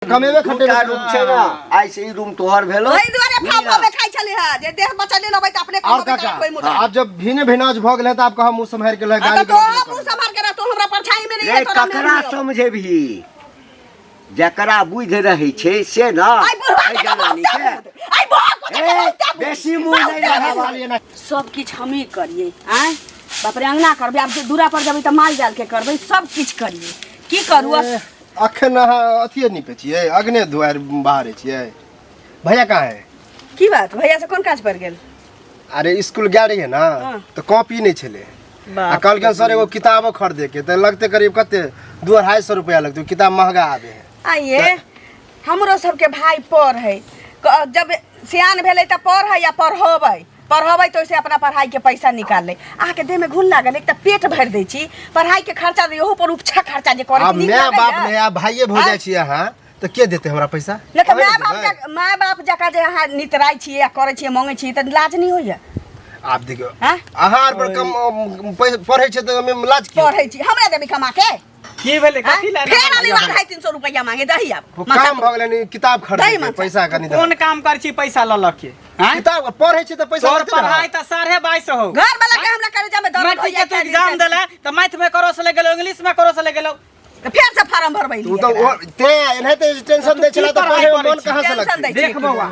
कमेबे खटेबे दूटा रूम छै ने, आइ से ई रूम तोहर भेलो। ओहि दुआरे फाव फावे खाइ छलै हँ जे देह बचले रहबै तऽ अपने और कमेबै काका तऽ कोइ मुदा। आब जब भिने भिनाज भऽ गेलै तऽ आब कहाँ मुँह सम्हारि के लए आ गाली तऽ तो मुँह सम्हार के रह, तू हमरा परछाई में नहीं रे है तोरा ककरा में समझेबही? जकरा बुद्धि रहै छै से ने। आई बुढ़वा एहि के तऽ जनानी बहुते के। बुध। आई बुढ़वा के तऽ ए, बहुते बुध। बेसी मुँह नहि लगाबऽ। एना सब किछु हमही करियै। आँय बाप रे, अङ्गना करबै, आब जे दूरा पर जेबै तऽ माल जाल के करबै, सब किछु करियै। की करू? अखन अहाँ अथिए निपै छियै, अग्ने दुआरि बाहरे छियै। भैया कहाँ है? की बात, भैया से कोन काज पड़ि गेल? अरे स्कूल गेल रहियै ने तऽ कॉपी नहि छलै आ कहलखिन सर एगो किताबो खरीदे के, तऽ लगतै करीब कते 200-250 रुपया लगतै, किताब महगा आबे है। आइए हमरो सबके भाई पढ़ है, जब सियान भेलै तऽ पढ़ है या पढ़बै पढ़बै तऽ ओहिसँ अपना पढ़ाइके पैसा निकाल लै। अहाँके देहमे घुन लागल, एक तऽ पेट भरि दै छी, पढ़ाइके खर्चा दै, ओहू पर उपछा खर्चा जे करै आब छी, नीक माय लगैया? बाप नहि, आब भाइये भऽ जाइ छियै अहाँ तऽ के देतै हमरा पैसा? नहि तऽ अहाँ माय ने बाप देबै? माय बाप जकाँ जे अहाँ नितराइ छियै आ करै छियै, मङ्गै छियै, तऽ लाज नहि होइया? आब देखियौ आँय? अहाँ आर पर कम पढ़ै छै तऽ ओहिमे लाज की? पढ़ै छी, हमरा देबै कमा के? की भेलै? कथी लए? फेर अनिवार्य 250-300 रुपैआ मांगे दही आब। वो काम भऽ गेलै नि, किताब खरीदे दही के, मनसा। पैसा कनि दऽ। कोन काम कर छी पैसा लऽ लऽ के? आँय? किताब पढ़ै छी तऽ पैसा तोहर लगतै ने? पढ़ाई तऽ 22.5 हो। घर वाला के हमरा कलेजा में दर्द मैट्रिक होइया। के तू एग्जाम देला तऽ मैथ में करो से ले गेलो, इंग्लिश में करो से ले गेलो, तऽ फेर से फार्म भरबै। तू तऽ तें एनाहिते टेंशन दै छला तऽ पढ़ाई पढ़े में करै मन छी? कहाँ से टेंशन लगतै? दै छी। देख बौआ,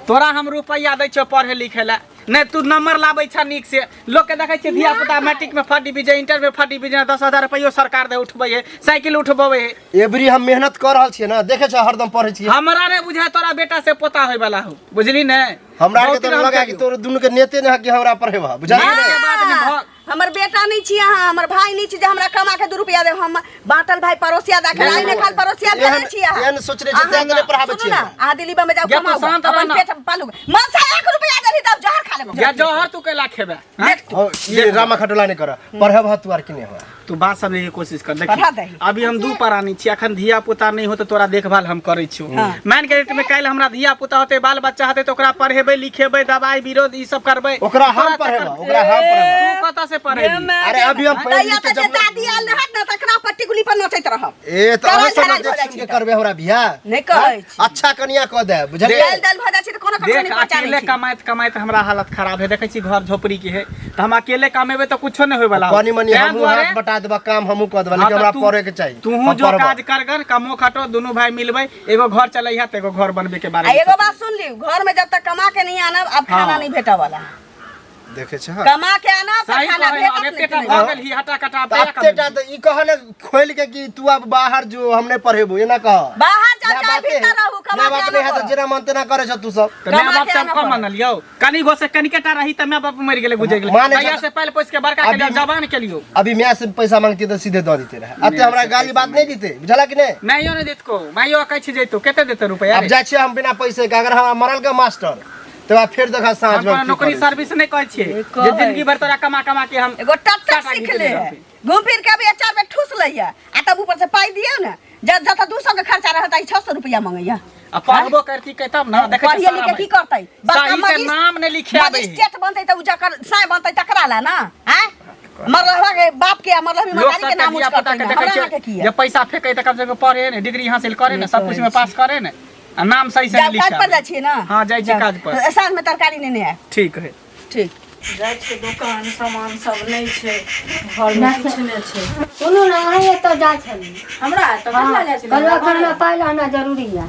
तोरा हम रुपैआ दै छियौ पढ़े लिखे लए, नहि तू नंबर लाबै छह नीक से। लोक के देखै छियै धिया पुता मैट्रिक में फर्स्ट डिवीजन, इंटर में फर्स्ट डिवीजन, 10,000 रुपैयो सरकार दे उठबै है, साइकिल उठबबै है। एबरी हम मेहनत कऽ रहल छियै ने, देखै छ हरदम पढ़ै छियै। हमरा नहि बुझाय तोरा बेटा से पोता होय वाला हो, बुझली ने? हमरा आरके बहुत तऽ दिन हम लगा कि कहियो। तोर दुनू के नेते ने है कि हमरा पढ़ेबा, बुझलियै नहि, ने? के बात नहि भऽ हमर बेटा नहीं छी अहाँ, हमर भाई नहीं छी जे हमरा कमा के 2 रुपया दे। हम बाटल भाई पड़ोसिया दाखल आई ने खाल पड़ोसिया भेले एहन- छी अहाँ। एहन सोचने छी, तें नहि पढ़ाबै सुनू छियै। ना, अहाँ दिल्ली बम्बई जाउ, या तू कमाउ, शांत रह अपन ना। पेट पालू। मन से 1 रुपया देली तब जहर खा लेबो। या जहर तू कैला खेबे? हाँ? देख तू। हो, ये रामा खटोला नहीं कर, पढ़ेबा तू आर कि नहीं हो? तू बात समझे के कोशिश कर। पढ़ा देखी दही। अभी हम दू प्राणी छी, अखन धिया पुता नहीं होते तोरा देखभाल हम करै छियौ। मान के रेट में काल्हि हमरा धिया पुता होते, बाल बच्चा होते, तऽ ओकरा पढ़ेबै लिखेबै, दवाई विरोध ई सब करबै। ओकरा हम तोरा पढ़ेबा, चक्कर- ओकरा हम पढ़ेबा। तू कतऽ से पढ़ेबी? अरे अभी हम पढ़ि तैया लिख के तऽ जे जब दादी आयल रहत ने तकरा पर टिकुली पर नचैत रहब। ए तऽ अहाँ करल सब धरल देख भऽ जाइ सुन के छै। करबै हमरा बियाह। नहि कहै छी। अच्छा कनिया कऽ दे, बुझलियै? दालि दालि भऽ जाइ छै तऽ कोनो ककरो देख नहि पहचानै अकेले छै। कमाइत कमाइत हमरा हालत खराब है। देखै छी घर झोपड़ी के है, तऽ हम अकेले कमेबै तऽ कुछो नहि होय वाला। कनी मनी हमहूँ हाथ बटा देबा, काम हमहूँ कऽ देबा, हाँ, लेकिन तऽ हमरा तू- पढ़े के चाही। तूहू हम जो पढ़बा। काज करगन कमो खटो, दुनू भाई मिलबै एगो घर चलैहा तऽ एगो घर बनबे के बारे आ में एगो बात सुन लियौ, घर में जब तक कमा के नहीं आनब अब खाना हाँ। नहीं भेटऽ वाला है। देखै छ कमा के आनब तऽ सही खाना कहै हौ, भेटत आब एतेटा नहीं। भऽ गेल ही हटा कटा तऽ एतेटा तऽ ई कह ने खोलि के कि तू आब बाहर जो, हम नहि पढ़ेबो, एना कह। बाहर जाओ माय चाहे बापे भीतर रहू, कमा माय के बाप नहि आनऽ है तऽ पड़त। जेना मन तेना करै छ तू सब। तऽ माय कमा बाप के से हम आनऽ कम पड़त। मानलियौ? कनी गो से कनिकेटा रही तऽ माय बाप मरि गेलै, गुजरि गेलै। माने तहिया छै- से पालि पोसि के बड़का अभी- केलियौ, जवान केलियौ। अभी माय से पैसा मांगती तऽ सीधे दऽ देते रहे, अते हमरा गाली बात नहि देते, बुझला कि नहि? माइयो नहि देतको, माइयो कहै छै जैतो, कते देतै रुपैआ आब रे? जाइ छियै हम बिना पैसे के, अगर हमरा मरल के मास्टर तऽ बाद फेर देखा साँझ हम में कोनो की नौकरी करै छी। सर्विस नहि कहै छियै नहि जे कहै। जिंदगी भरि तोरा कमा कमा के हम एगो टट साटा सीख घीच ले लेने है। रहबै। घूम फिर के अभी 4 बेर ठूस लैया आ तब ऊपर से पाई दियौ ने, जब जतऽ 200 के खर्चा रहत 600 रुपया मंगैया। आ पढ़बो करती के तब ने देखै पढ़िए छियै लिखे सारा की करतै? बड़का सही से नाम नहि लिखे आबै है। मजिस्ट्रेट बनतै तऽ उ जकर साय बनतै तकरा ला ना। आँय, मरलहवा के बाप के आ मरलहवी लोक मदारी के सबके नाम ऊँच धिया पुता करतै के ना, देखै हमरा अहाँके छियै की जे है? पैसा फेकै तऽ कम से कम पढ़े ने, डिग्री हासिल करे ने, सब कुछ में पास करे ने आ नाम सही से जाउ नहीं काज लिखे पर जाइ छियै ना? हाँ, जाइ छियै काज पर। साँझ में तरकारी नेने आयब। ठीक है। ठीक। जाइ छै दोकान, सामान सब नहि छै घरमे, किछु नहि छै। सुनू ने, अहीं एतऽ जाइ छली? हमरा तऽ कहिया जाइ छलै? कहलहुँ एखन हमरा पाइ लाना जरूरी यऽ।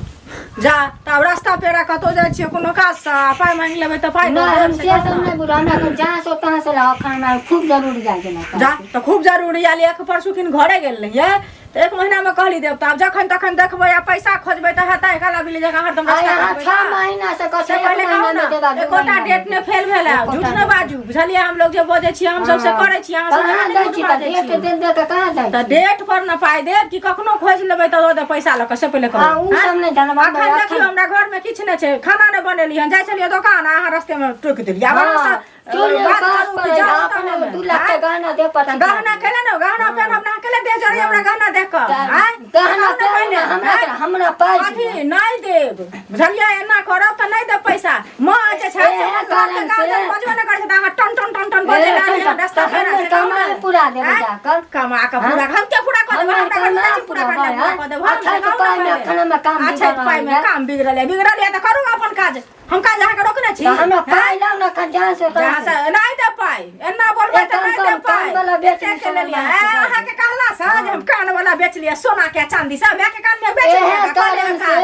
जा तऽ आब रास्ता पेड़ा कतहु जाइ छियै कोनो काजसँ आ पाइ मांगि लेबै तऽ पाइ दऽ नहि, हम देब से से सब नहि बुझू, हमरा एखन जहाँ से तहाँ से लाउ, एखन हमरा खूब जरूरी जाइ छलै। जा तऽ खूब जरूरी आयल। एक परसू खिन घरे गेल रहियै तऽ एक महीनामे कहली देब, तऽ आब जखन तखन देखबै आ पैसा खोजबै तऽ हेतै? काला बिल्ली जकाँ हरदम आइ रास्ता अहाँ काटबै 6 ना। महीना से कहै से छियै, एक पहिले कहू महीना ने, मे देबा, दू एकोटा महीना मे डेट नहि फेल भेल है। एकोटा झूठ नहि नहि। बाजू, बुझलियै? हम लोग जे बजै छियै हम सबसे करै छियै, अहाँ सब कहाँ नहि दै झूठ छी तऽ बाजै डेट छियै। दे दे के कहाँ दै तऽ छी? डेट पर ने पाइ देब कि कखनो खोजि लेबै तऽ दऽ देब पैसा लऽ कऽ, से पहिले कहू। हँ, उ सब नहि जानब। अखन हमरा देखियौ, हमरा घरमे किछु नहि छै, खाना नहि बनेलियै हन। जाइ छलियै दोकान आ अहाँ रस्तेमे टोकि देलियै। आब हँ। अहाँ चूल्हे बात पास करू पर कि जाउ अपने तहन। 2 लाख के आँय? गहना दे पर तऽ गहना केला ने गहना पेनहब ना केला देह जरे हमरा गहना देख कऽ आँय? गहना बताउ ने पेनहब पहिने, हमरा आँय? हमरा पाइ अथी दिअ। नहि देब बुझलियै एना करब तऽ नहि देब पैसा माँ जे छै से एहे घरके कारण गार्जियन से- बजबे नहि करै छै तऽ अहाँ टन टन टन टन बजे ए, लागै टन- रस्ता तऽ पेरा हमे से कमा कहू ने। पूरा देबै आँय? जाकऽ। कमा कऽ हाँ? पूरा हम के पूरा कऽ देबै हमे हमरा घर कमा मे पूरा पूरा कर देब, पूरा कऽ देब हम अच्छा से के कहू ने पाइमे पहिले। एखन हमे काम अच्छा बिगड़ल पाइमे यऽ। काम बिगड़ल यऽ बिगड़ल यऽ तऽ करू अपन काज हम काज अहाँके रोकने छी तऽ हमरा आँय? पाइ लाउ ने एखन जहाँ से जहाँ तहाँ से। से नहि दे पाइ एना बोलबै ए, तऽ कान नहि दे पर- पाइ कान वाला बेच कते ली, के सोना लेलियै के ए, दऽ अहाँके कहला से जे हम कान वाला बेच लियै सोना के चांदी सब माय के कान में बेच एहे लियै कारण से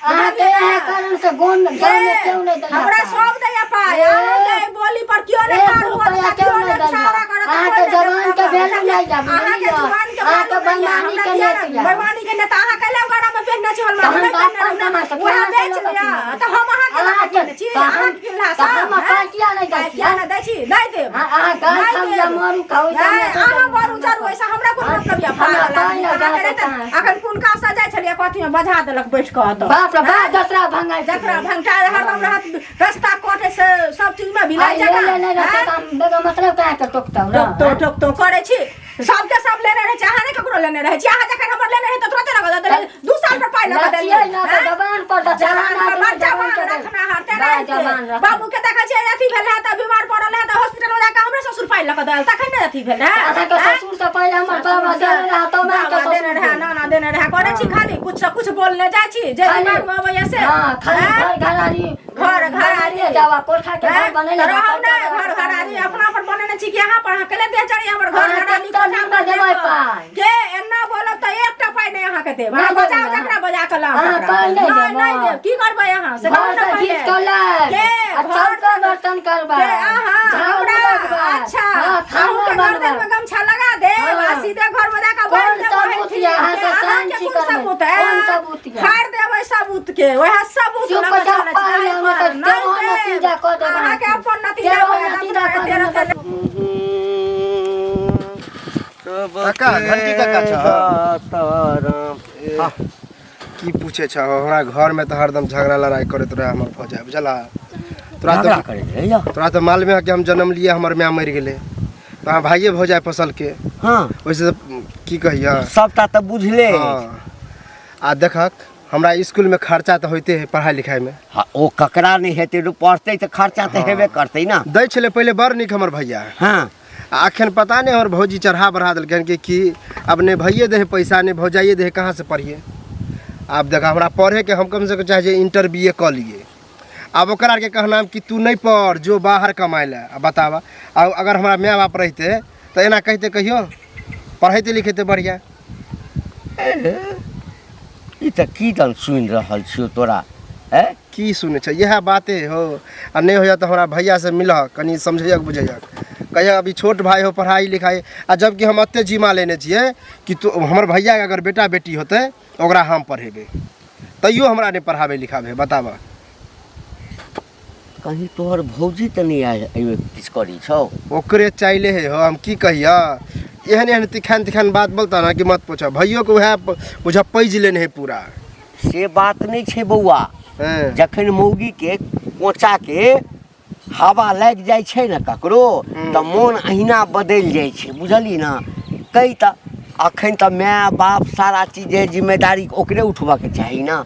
अहाँके एहे कारण से गाँव गाँवमे केओ नहि दैया हमरा पाइ। सब दैया पाइ ए, अहाँके एहि बोली पर केओ नहि एक ठाढ़ होत रुपैआ केओ केओ नहि नहि दैया। इशारा करत अहाँके कोइ नहि जवान के देत। वैल्यू नहि या, अहाँके बुझलियै? जुबान के अहाँके वैल्यू नहि या, बेईमानी हमरा के किया नेत नहि? या। बेईमानी के नेता अहाँ कैले गाना में पेहने छी हलमा तऽ हम नहि तऽ पेहने अपन रहब कमा ने। सकी, उएह अहाँ से बेच लऽ कऽ लिअ की? तऽ हम अहाँके लऽ कऽ अहाँके किनने छी तऽ अहाँ हम किनला तऽ हम सब पाइ किया नहि दै पाइ छी किया नहि दै छी नहि देब अहाँ अहाँ गाय नहि खाउ या देब। मरू खाउ ओहिसँ नहि, हमरा कोइ अहाँ मतलब मरू जरू ऐसा हमरा कोन हाँ, मतलब यऽ हमरा पागल पाइ आदमी नहि अहाँके जहाँ नहि से तऽ तहाँ। अखन कोन काज से जाइ छलियै कथी में बजा देलक बैठ कऽ ओतऽ बाप रे बाप जतरा भंगाइ जकरा भंगटा हरदम रहत रस्ता कटे से सब चीज में भिलाई आइ ले जकाँ ले नहि रहतै आँय? तऽ हम बेगर मतलब काहे के टोकतौ रह टोकतो टोकतो करै छी सबके सब लेने रहै छै अहाँ नहि ककरो लेने रहै छी अहाँ जखन हमर लेने रहै तऽ तुरते लगा देलियै 2 साल पर पाइ लगा लचियै देलियै ना तऽ आँय? जबान पर तऽ जवान जवान पर बड़ आदमी जवान जवान के रखना हर बड़ा जवान रखना। बाबू के देखै छियै अथी भेल है तऽ बीमार पड़ल है तऽ हॉस्पिटल में जाके हमरे ससुर पाइ लऽ कऽ देल तखन ने अथी भेल है अहाँके ससुर से पहिले हमर बाबा देने रहा तऽ अहाँके बाबा देने ससुर रहे नाना देने रहे करै छी खाली कुछ से कुछ बोलने जाइ छी जे खाली- दिमाग में अबैया से हाँ खाली आँय? घर घरारी घर घरारी बनाले जावा कोठा के घर बनेले जावा, रहब कोठा नहि के घर घर घरारी बनेले अपना पर बनेने छी कि यहाँ पर अहाँ केले देह चढ़ी हमर घर अहाँ घरारी कत्ता कोठा दिन पर देबै देखब। पाइ? के एना बोलब तऽ एकटा पाइ नहि अहाँके देब अहाँ नहि बजाउ देबै जकरा बजा कऽ लाउ अहाँ तकरा। पाइ नहि नहि देबै। नहि देब की करबै अहाँ से कहू घर ने से पहिले। घीच कऽ लायब के आ घर चौका से- बर्तन करबै के अहाँ झाड़ू हमरा लगबै अच्छा हाँ खाना अहूँके गर्दन बनबै में गमछा लगा देब आ हाँ। सीधे घर में जाके कोन बान्हि देब सबूत ओहिठिन। यऽ? अहाँ से के अहाँके साइन छी कोन करबै। सबूत है? कोन सबूत यऽ? फाड़ि देबै सबूत के वएह सबूत चुप लऽ कऽ जाउ चलै छी। पाइ लए, नहि तऽ नहि केहनो देब। नतीजा कऽ देब अहाँके अहाँके। अपन नतीजा केहनो होयत, नतीजा अपना कऽ देब, एते नहि तऽ काका घंटी काका छ की पूछे छ हमरा घर में तऽ हरदम झगड़ा लड़ाई करैत रहे हमर भौजाई बुझला तोरा झगड़ा तऽ करैत रहैया तोरा तऽ मालूम है कि हम जन्म लिए हमर माय मरि गेलै तऽ अहाँ भाइये भौजाई फसल के हँ ओहिसँ तऽ की कहिया सबटा तऽ बुझले अछि। हँ आ देखक हमरा स्कूल में खर्चा तऽ होइते है पढ़ाई लिखाई में हँ, ओ ककरा नहि हेतै रो पढ़तै तऽ खर्चा तऽ हेबे करतै ने दै छलै पहिले बड़ नीक हमर भैया हँ आ अखन पता नहि हमर भौजी चढ़ा बढ़ा देलकै कि की अब नहि भैये दे है पैसा नहि भौजाइए दे है कहाँ से पढ़िए आब देख हमरा पढ़ेके हम कम से कम चाहै छियै इंटर बी ए कऽ लिए आब ओकरा आरके कहना कि तू नहि पढ़ जो बाहर कमाइ लए आ बताबऽ आ अगर हमरा माय बाप रहिते तऽ एना कहिते कहियो पढ़ैते लिखैते बढ़िआँ ई तऽ की दन सुनि रहल छियौ तोरा ए की सुनै छै इएह बाते हो आ नहि होइए तऽ हमरा भैयासँ मिलह कनि समझैयक बुझैयक कहिया अभी छोट भाई हो पढ़ाई लिखाई आ जबकि हम एते जिम्मा लेने छियै कि तू हमर भैयाके अगर बेटा बेटी होतै ओकरा हम पढ़ेबै तैयो हमरा नहि पढ़ाबै लिखाबै बताबऽ कहीं तोहर भौजी तऽ नहि आयल एहिमे किछु करै छौ ओकरे चाइले है हो हम की कहिया एहन एहन तिखान तिखान बात बोलता ना कि मत पूछा भैयो के वएह बुझा पैज लेने है पूरा से बात नहि छै बौआ हँ जखन मौगीके कोचाके हवा लागि जाइ छै ने ककरो तऽ मोन अहिना बदलि जाइ छै बुझलिही ने कै तऽ अखन तऽ माय बाप सारा चीज जे जिम्मेदारी ओकरे उठबऽके चाही ने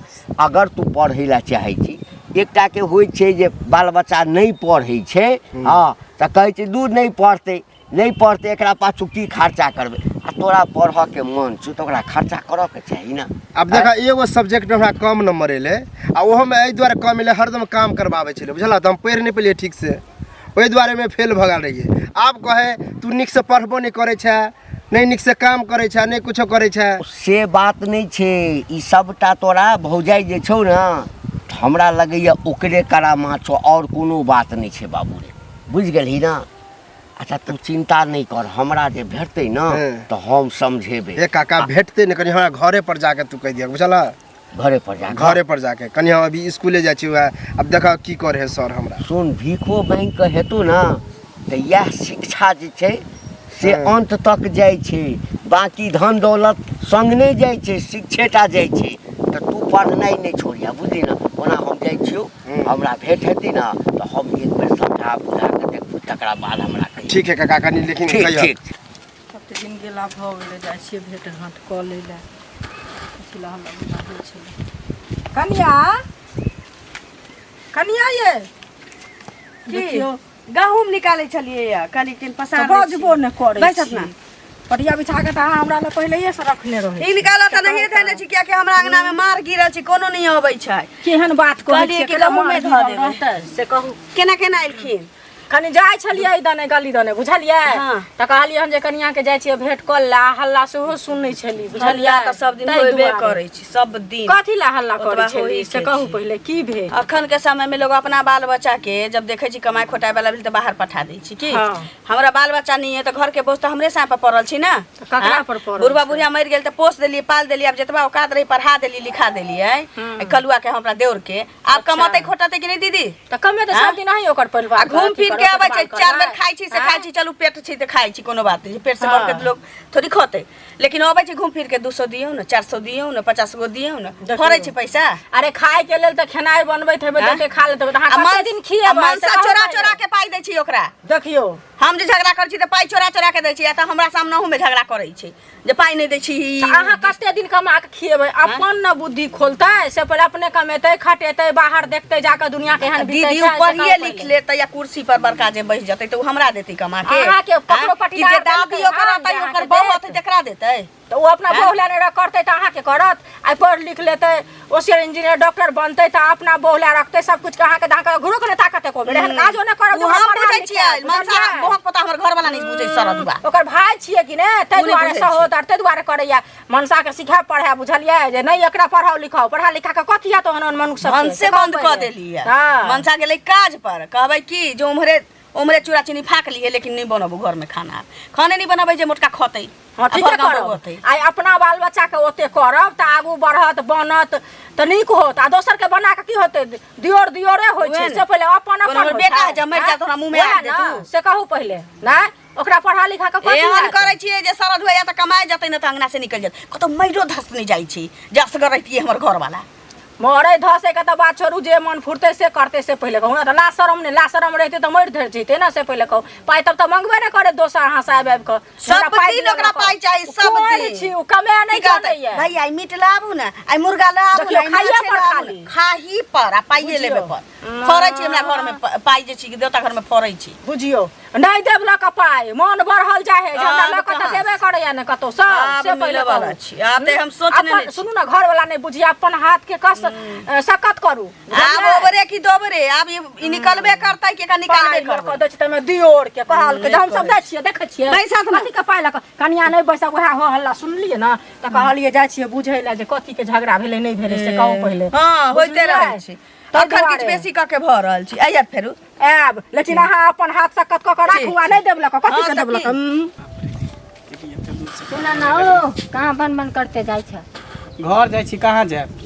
अगर तू पढ़ै लए चाहै छी एकटाके होइ छै जे बाल बच्चा नहि पढ़ै छै हँ तऽ कहै छै दूर नहि पढ़तै नहि पढ़तै एकरा पाछू की खर्चा करबै आ तोरा पढ़ऽके मन छौ तऽ ओकरा खर्चा करऽके चाही ने आब देखा एगो सब्जेक्ट में हमरा कम नंबर एलै आ ओहोमे एहि दुआरे कम एलै हरदम काम करबाबै छलै बुझल तऽ हम पढ़ि नहि पेलियै ठीकसँ ओहि दुआरे मे फेल भऽ गेल रहियै आब कहै तू नीकसँ पढ़बो नहि करै छै नहि नीकसँ काम करै छै नहि कुछो करै छै से बात नहि छै ई सबटा तोरा भौजाइ जे छौ ने हमरा लगैए ओकरे करामा छौ आओर कोनो बात नहि छै बाबू रे बुझि गेलही ने अच्छा तू चिन्ता नहि कर हमरा जे भेटतै ने हँ। तऽ हम समझेबै हे काका भेटतै नहि कनि हमरा घरे पर जाके तू कहि दिअ बुझल घरे पर जा घरे पर जाके कनि हम अभी स्कूले जाइ छी वएह अब देखऽ की करे है सर हमरा सुन भीखो बैंक के हेतौ ने तऽ इएह शिक्षा जे छै से हँ। अन्त तक जाइ छै बाँकी धन दौलत सङ्ग नहि जाइ छै शिक्षेटा जाइ छै तऽ तू पढ़नाइ नहि छोड़िह बुझली ने ओना हम जाइ छियौ हूँ। हमरा भेट हेतै ने तऽ हम एक बेर समझा बुझा कऽ देखबौ तकरा बाद हमरा कहियौ। ठीक है काका कनी लेकिन ठीक कहियो। ठीक। कते दिन गेला भऽ गेलै, जाइ छियै भेट घाँट कऽ लै लए। कथी लए हल्ला गुल्ला होइ छलै। कनिया, कनिया ये की? देखियौ। गहूम निकालै छलियै या कहली कि पसार तऽ बजबो नहि करै बैसत छी। ना। पटिया बिछा कऽ तऽ अहाँ हमरा लए पहिलैये से रखने रहै ई छी। निकालऽ तऽ नहिए धयने छी, कियाकि हमरा अंगना मे मार गिरल छी, कोनो नहि अबै छै। केहन बात कहै कहलियै छियै? कि केना गहूमे मार धऽ गिरल देबै। रहतै से कहू, केना केना एलखिन? कनि जाइ छलियै एहि दने गली दने, बुझलियै? हाँ। तऽ कहलियै हन जे कनिया के जाइ छियै भेंट कऽ ला। हल्ला सेहो सुनै छली, बुझलियै? हल्ला तऽ सब दिन ताहि होबे दुआरे। करै छी, सब दिन। कथी ला हल्ला ओतबा करै छली होइके से कहू छै। पहिले, की भेल? अखन के समय में लोग अपना बाल बच्चा के जब देखे छी कमाई खोटाई वाला भेल तऽ बाहर पठा दै छी। की हाँ। हमरा बाल बच्चा नहीं है तऽ घर के बोझ तऽ हमरे साँप पर पड़ल छी ना। तऽ ककरा हाँ? पर पड़ल बुढ़वा छै? बुढ़िया मरि गेल तऽ पोस देलियै, पाल देलियै। आब जतबा औकात रही पढ़ा देलियै, लिखा देलियै। कलुआ के, हमरा देवर के आब कमतै खोटतै कि नहि दीदी? तऽ कमे तऽ सब दिन अहीं ओकर परिवार आ घूम अथी फिर के करब, अबै छै, देखभाल चार बेर करबै। खाइ छी से आँय? खाइ छी। चलू, पेट छी तऽ खाइ छी, कोनो बात नहि छै। पेट से हाँ। बढ़ के लोग थोड़ी खतै, लेकिन अबै छै घूम फिर के, 200 दियौ ने, 400 दियौ ने, 50 गो दियौ ने। देखियौ। फड़ै छै पैसा। अरे, खाय के लेल तऽ खेनाइ बनबैत हेबै तऽ आँय? ओते खा लेत हेबै, तऽ आ अहाँ कते मन दिन आ खिएबै से मनसा कहू चोरा पहिले। चोरा के पाइ दै छी ओकरा। देखियौ। हम जे झगड़ा करै छी तऽ पाइ चोरा चोरा के दै छी, आ तऽ हमरा सामनेहु में झगड़ा करै छै जे पाइ नहि दै छी। तऽ अहाँ कते दिन कमा के खिएबै? अपन ने बुद्धि खोलतै से पहिले। अपने कमेतै खटेतै, बाहर देखतै जाकऽ दुनिया केहन बीतै दीदी, छै, ओ से पढ़िए कहू लिख पहिले। लेतै या कुर्सी पर बड़का जे बैस जेतै तऽ ओ हमरा देतै कमा के? अहाँके ककरो आँय? कि पटीदार जे दादी देलकै ओकर हन रहतै, जे ओकर अहाँके बहू देत? होतै तकरा देतै? तऽ ओ अपना आँय? बहु लए नहि करतै तऽ अहाँके करत? आइ पढ़ि लिख लेतै, होशियार इंजीनियर डॉक्टर बनतै तऽ अपना बहु लए रखतै सब कुछ। अहाँके तऽ अहाँके घरोके नहि ताकत एको बेर, एहन काजो नहि करब ओ जे ओकरा हम पढ़ा बुझै लिखा, छियै मनसा। बुझलियै? बहुत पता हमर घरवाला नहि बुझै सरदुआ। ओकर भाय छियै कि ने, ताहि ओ नहि दुआरे बुझै छै। सहोदर, ताहि दुआरे करैया। मनसाके सिखा पढ़ा, बुझलियै, जे नहि एकरा पढ़ाउ लिखाउ, पढ़ा लिखा कऽ कथी हैत ओहन ओहन मनुष्य सबके, मनसे से कहू बंद कऽ पहिले। देलियै। हँ। मनसा गेलै काज पर, कहबै की जे उम्हरे उम्हरे चूड़ा चीनी फाँक लिहे, लेकिन नहि बनबू घरमे खाना। खाने नहि बनबै जे मोटका खतै। हँ, आ ठीके भरि गाँव करब। बौअतै। आइ अपना बाल बच्चाके ओते करब तऽ आगू बढ़त, बनत तऽ नीक होत, आ दोसरके बना कऽ की होतै? दियोर दियोरे होइ उएह छै ने। से पहिले। अपन कोनो अपन हमर होइ बेटा छै। है, जब मरि आँय? जायत हमरा मुँहमे उएह आबि ने, देतू। से कहू पहिले नहि, ओकरा पढ़ा लिखा कऽ कथी एहन हैत? करै छियै जे सरद होइया तऽ कमाइ जेतै, ने तऽ अंगना से निकलि जेतै, कतौ मैरो धस नहि जाइ छी जे असगर रहितियै हमर घरवाला। मरै धसै के तऽ बात छोड़ू, जे मन फुरतै से करतै से पहिले कहू ने। तऽ ला शरम नहि, ला शरम रहितै तऽ मरि धरि जैतै ने, से पहिले कहू। पाइ तब तऽ मंगबे नहि करे दोसर अहाँ से आबि आबि कऽ। सब हमरा पाइ दिन दिअ ओकरा लऽ कऽ। पाइ चाही, सब कोन दिन। छी, ओ कमे नहि की कहतै? जानैया। भाई, आइ मीट लाबू ने, आइ मुर्गा लाबू ने, देखियौ, आइ खाइए माछे पर लाबू खाली। ने। खाही पर आ पाइए बुझियौ। लेबे पर फड़ै छी। हमरा घर में पाइ जे छी देवता घर में फड़ै छी। बुझियौ, नहि देब लऽ कऽ पाइ, मन बढ़ल जाइ है जे हमरा आब लऽ कऽ तऽ कहाँ? देबे करैया ने कतौ सब, आब से पहिले मिलऽवला कहू। छी। आब तऽ हम सोचने अपन नहि छी। सुनू ने, घरवाला नहि बुझिए, अपन हाथ के कस सकत करू, आब बुझलियै? ओबरे की दोबरे, आब ई निकलबे करतै कि एकरा निकालबे पाइ लऽ करबै? कऽ दै छै ताहिमे दियोर के कहलकै जे हमसब दै छियै, देखै छियै बैसत ने। कथी के पाइ लऽ कऽ कनिया नहि बैसब, उएह हो हल्ला सुनलियै ने तऽ कहलियै जाइ छियै बुझै लए जे कथी के झगड़ा भेलै नहि भेलै, से कहू पहिले। हँ, होइते बुझलियै? रहै छै। ताहि अखन किछु दुआरे। बेसी कऽ के भऽ रहल छी। आइए फेरू आयब, लेकिन अहाँ अपन हाथ सकत कऽ कऽ राखू, आ नहि देब लऽ कऽ कथी हँ, के तऽ देब लऽ की? कऽ? सुन ना ओ, कहाँ बन बन करते जाइ छ? घर जाइ छी, कहाँ जायब?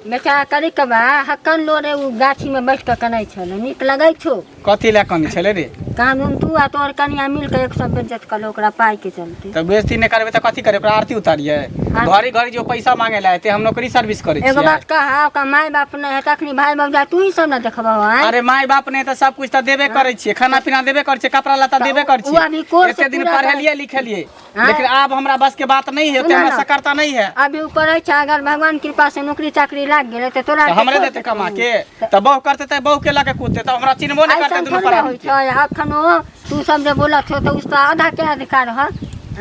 बेचारा करी कबा हक्कन लोरे उ गाछी में बैठ के कनै छल, नीक लगै छौ? कथी लए कनी छलै रे? कानून तू आ तोहर कनिया मिल के एक सौ बेज्जत कलो ओकरा पाई के चलते। तऽ बेइज्जती नहि करबै तऽ कथी करबै? ओकरा आरती उतारियै? घड़ी घड़ी जो पैसा मांगे ला एते, हम नौकरी सर्विस करै एगो छियै। बात कहा, ओकरा माय बाप नहीं है तखनी भाई भौजाई तू ही सब न देखबहो आँय? अरे, माय बाप नहि तऽ सब कुछ तऽ देबे करै छियै, खाना पीना देबे करै छियै, कपड़ा लत्ता देबे करै ओ अभी कोर्स छियै। एते दिन पूरा पढ़ेलियै लिखेलियै, हाँ। लेकिन आब हमरा बस के बात नहीं है, ओते सुना हमरा ना। सकरता नहीं है। अभी उ पढ़ै छै, अगर भगवान कृपा से नौकरी चाकरी लाग गेलै तऽ तोरा तऽ हमरे देते कमा के तऽ बहु करते तऽ बहु के लके कूदते, तऽ हमरा चिन्हबो नहीं करते ऐसन दुनू थोड़े प्राणी होइ के। छै। अखनो तू सब जे बोलत छौ तऽ उसका आधा के अधिकार है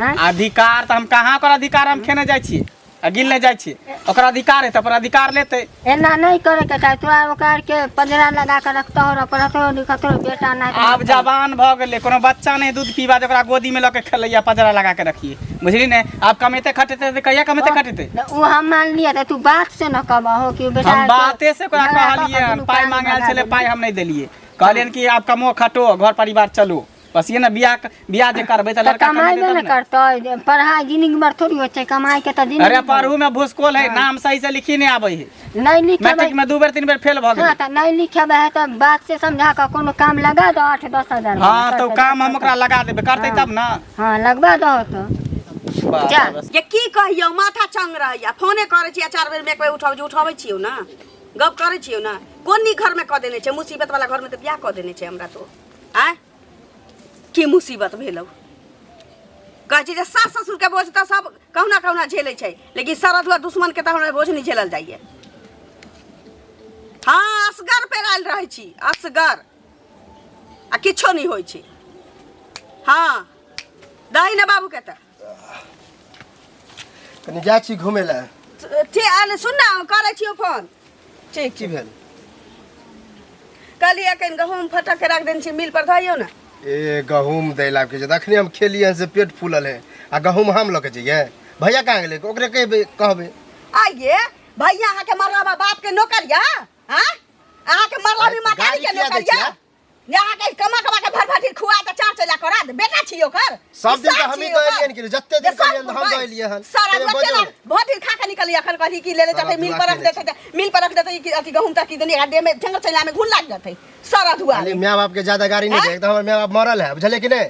आँय? अधिकार तऽ हम कहाँ ओकर अधिकार हम खेने जाइ छी आ गिल नहि जाइ छी? ओकर अधिकार है तऽ अपन अधिकार लेतै। एना नहीं करे के चाही। तोरा ओकरा के पंजरा लगा के रखता हो, पढ़तो लिखतो बेटा नहीं। आब जवान भऽ गेलै, कोनो बच्चा नहि दूध पीबा जे ओकरा गोदी में लऽ के खेलैया पजरा लगा के रखिए, बुझली ने? आब कमेते खटेते तऽ कहिया कमेते खटेते? तऽ उ हम मान लिअ तऽ तू बात से न कहबहो कि बेटा हम बाते से ओकरा झगड़ा कऽ कऽ कहलियै हन, दुनू पाइ प्राणी मांगे आयल भगा छलै, देली। पाइ हम नहि देलियै। कहलियनि कि आब कमो खटो, घर परिवार चलू, बस ये ने। बियाह बियाह जे करबै तऽ तऽ लड़का कमाइबे कमेतै ने तब ने। करतै जे पढ़ाइ जिंदगी भर थोड़ी होइ छै, कमाइ के तऽ जिंदगी अरे, भर। पढ़ू में भूसकोल है, नाम सही से लिखी नहीं आबै है। नहीं लिखेबै। मैट्रिक में 2 बेर 3 बेर फेल भऽ हाँ गेलै। तऽ नहीं लिखेबै है तऽ बात से समझा कऽ कोनो काम लगा दो 8-10 हजार वाला, हाँ, तऽ ओ करतै काम हम ओकरा लगा देबै, करतै तब ने। हाँ, लगवा दो तऽ जा। जे की कहियौ, माथा चंग रहैया। फोने करै छी आ चार बेर में एक बेर उठाबै छी, उठाबै छियौ ने, गप करै छियौ ने। कोन नीक घरमे कऽ देने छै? मुसीबत वाला घरमे तऽ बियाह कऽ देने छै हमरा तो आँय। की मुसीबत भेलौ। कहै छी जे सास ससुरके बोझ तऽ सब कहुना कहुना झेलै छै, लेकिन सरदुआ दुश्मनके तऽ हमरा बोझ नहि झेलल जाइए। हँ, असगर पेरायल रहै छी, असगर, आ किछो नहि होइ छै। हँ, दही ने बाबूके तऽ। कनि जाइ छी घुमै लए। ठीक, आले सुन ने, हम करै छियौ फोन। ठीक। की भेल? कहलियै कनि गहूँम फटक के राख देने छी, मिल पर धइयौ ने। ए, गहूँम दै लाबके छै। अखने हम खेलियै हन से पेट फूलल है, आ गहूँम हम लऽ के जइयै? भैया कहाँ गेलै? ओकरे कहबै, कहबै। आइये भैया अहाँके मरलाबा बाप के नौकरिया? हाँ, अहाँके मरलाबी गाड़ी मतारी के किया दै नौकरिया छियै? जे अहाँके कमा कमा के भर भर खुआ के चार चला करा दे। बेटा छी ओकर, सब दिन सार तऽ हमही छी दऽ ओकर। एलियन कि जते जे दिन सब कहलियन तऽ हम भाई, दऽ एलियै हन। सारा तैयो बच्चे बजौ। ना भर दिन खा के निकलियै, अखन कहली कि ले ले सारा जाते मिल दुआ पर रख केने देते, मिल पर रख देते कि अथी गहूम तक की दुनिया देह में जंगल चला में घुन लाग जाते सारा धुआ। खाली माय बाप के ज्यादा गाड़ी नहीं हैं? दे, एकदम हमर माय बाप मरल है, बुझलियै कि नहीं?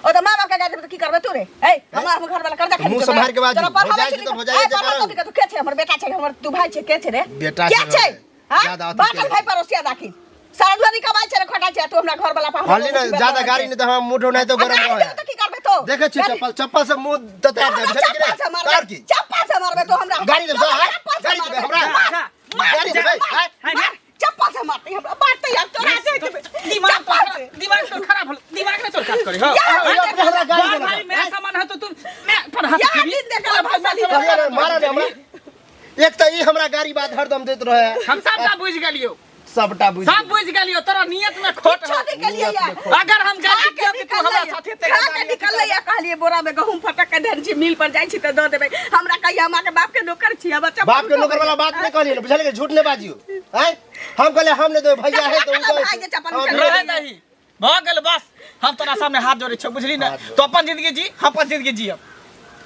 ओ तऽ माय बाप के गाड़ी की करबै तू रे? ए, हमर हमर घर वाला कर्जा खाली मुँह तोरा। सम्हार के बाजू। तोरा पढ़ाबै हो जाइ छै छै तऽ हो लिखै- जाइ ए, छै, पढ़ाबै करब। तऽ तू के छै? हमर बेटा छै, हमर तू भाई छै, के छै रे? बेटा के छै छै? हमर। हाँ? ज्यादा अथी बाटल केने भाई पड़ोसिया दाखिल सारा दुआरी कमाइ छै रे, खटाइ छै, तू हमरा घर वाला पर हमरा हल्ली ना मुसीबत ज्यादा बढ़ल गाड़ी छै। नहीं तो हम मुंह ढोनाइ तो आ गरम गाड़ी रहे। देबै तऽ की करबै तो? देखै छी गाड़ी- चप्पल, चप्पल से मुंह ततार हमरा दे, बुझलियै कि चप्पल से नहीं? मारबै, तार की चप्पल से मारबै तो हमरा। गाड़ी देबै, तोरा हाँ? चप्पल से गाड़ी देबै मारबै। हमरा? मार, मार, गाड़ी देबै, मार, हाँ? मार, चप्पल से मारतै हमरा, मारतै यार, तोरा दे देबै। दिमाग तो चप्पल से। दिमाग तो खराब होल, दिमाग ने तोर काज करे हो। या, हाँ, अपने हमरा गाड़ी बार देलक। भाई मेरा सामान है तो तू मैं पर हाथ या उठेबी। दिन देखल भाई भाई सामान कहलियै ने, मारऽ ने हमरा। एक तऽ ई हमरा गाड़ी बात हरदम दैत रहे। हम सबटा बुझि गेलियौ। सबटा बुझि सब बुझि गेलियौ, तोरा नियत में खोट किछो हौ। नहि केलियै यार। अगर हम खा जानि के लितियौ कि तू हमरा निकललै, साथे खा के निकललै या कहलियै बोरा में गहूम फटक के धन छी, मिल पर जाइ छी तऽ दऽ देबै। हमरा कहिया हम अहाँके बाप के नौकर छी? हम बच्चा बाप के नौकर वाला बात नहीं कहलियै ने, बुझलियै? झूठ नहीं बाजियौ। आँय, हम कहलियै हम नहीं देबै, भैया है तऽ उ भाई के चप्पल दे। रहे नहीं, भऽ गेल बस। हम तोरा सामने हाथ जोड़ै छियौ, बुझली ने? तो अपन जिंदगी जी, हम अपन जिंदगी जियब।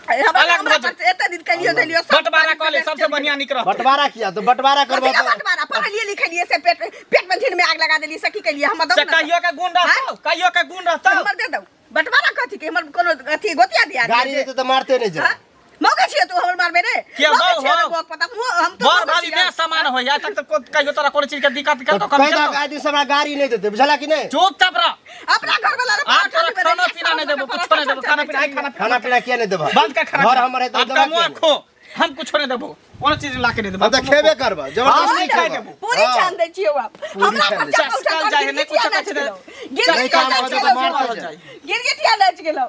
हमरा अलग हमरा भऽ पर एते दिन कहियो देलियो सब। बंटवारा कऽ ले, सबसे बढ़िया नीक रहतौ। बंटवारा किया? तो बंटवारा करबो कथी का तऽ बंटवारा? पढ़लियै लिखलियै से पेट पेट में झिन में आग लगा देलियै, से की केलियै? हमर दौ से ने। कहियो के गुण रहतौ, कहियो के गुण रहतौ। हमर दे दौ। बंटवारा कथी के? हमर कोनो अथी गोतिया दिया गाड़ी देतै तऽ मारते नहीं जा। मौके छियै तू हमर मारबे रे? किया मौके मौ छियै हौ? रे, गप पता मुँह हम तो बर मौके भाभी छियै। में समान होइया आइ तक तऽ कहियो तोरा कोनो चीज के दिक्कत तऽ कतौ कम कहि दहक केलकौ? आइ दिन से हमरा गाड़ी नहीं देतै, बुझला कि नहीं? चुपचाप रह। अपना घर वाला रे आब पराठा तोरा नहीं खाना बनेलियै, पीना नहीं देबो, पराठा कुछो नहीं देबो, खाना पीना, आइ खाना पीना खाना पीना किया नहीं देबह? बंद कर खाना घर पीना। हमर है तऽ आब देबह कमवा किया नहीं? खो, हम कुछो नहीं देबो, कोनो चीज ला के नहीं देबो। हम तऽ खेबे करबह, जबरदस्ती हम खाइ खेबह। देबो। पूरी हाँ। छान दै छियौ आप। हमरा छान पर दै चप्पल चस्कल उठा जाइ है, नहि कुछो गिरगिटिया करै छै। नाचि गेलौ। गिरगिटिया काम नाचि करतौ तऽ गेलौ। मारतौ जाइ। गिरगिटिया नाचि गेलौ।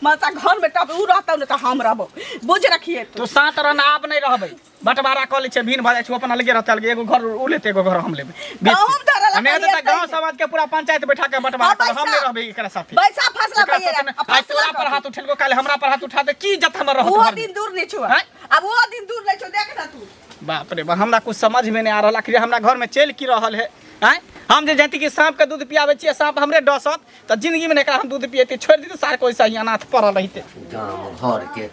माता घर में टप उ रहतौ ने तऽ हम रहबौ, बुझ रखिए तू। तू सात रन आब नहीं रहबै, बंटवारा कऽ लै छै, भिन्न भऽ जाइ छै, ओ अपन अलगे रहतै अलगे, एगो घर उ लेतै, एगो घर हम लेबै। गहूम धरल आ नहि कहलियै तऽ गाँव तैं। समाज के पूरा पंचायत बैठा के बंटवारा हाँ, करब, हम बैसा। नहीं रहबै एकरा साथे। बैसा फसला एकरा भैया साथे नहि। आ आइ फसला तोरा पर कथी? हाथ उठेलको, काल्हि हमरा पर हाथ उठा दे, की इज्जत हमर रहत ओहो घरमे? दिन दूर नहीं छौ। हैं? आब ओहो दिन दूर नहीं छौ, देख ना तू। बाप रे बाप, हमरा कुछ समझ में नहीं आ रहल आखिर हमरा घर में चलि की रहल है। आँय, हम जे जानती कि साँप के दूध पियाबै छियै, साँप हमरे डसत, तऽ जिंदगी में एकरा हम दूध पियैती छोड़ि दितै, सार को ऐसा ही अनाथ पड़ल रहितै। गाम घर के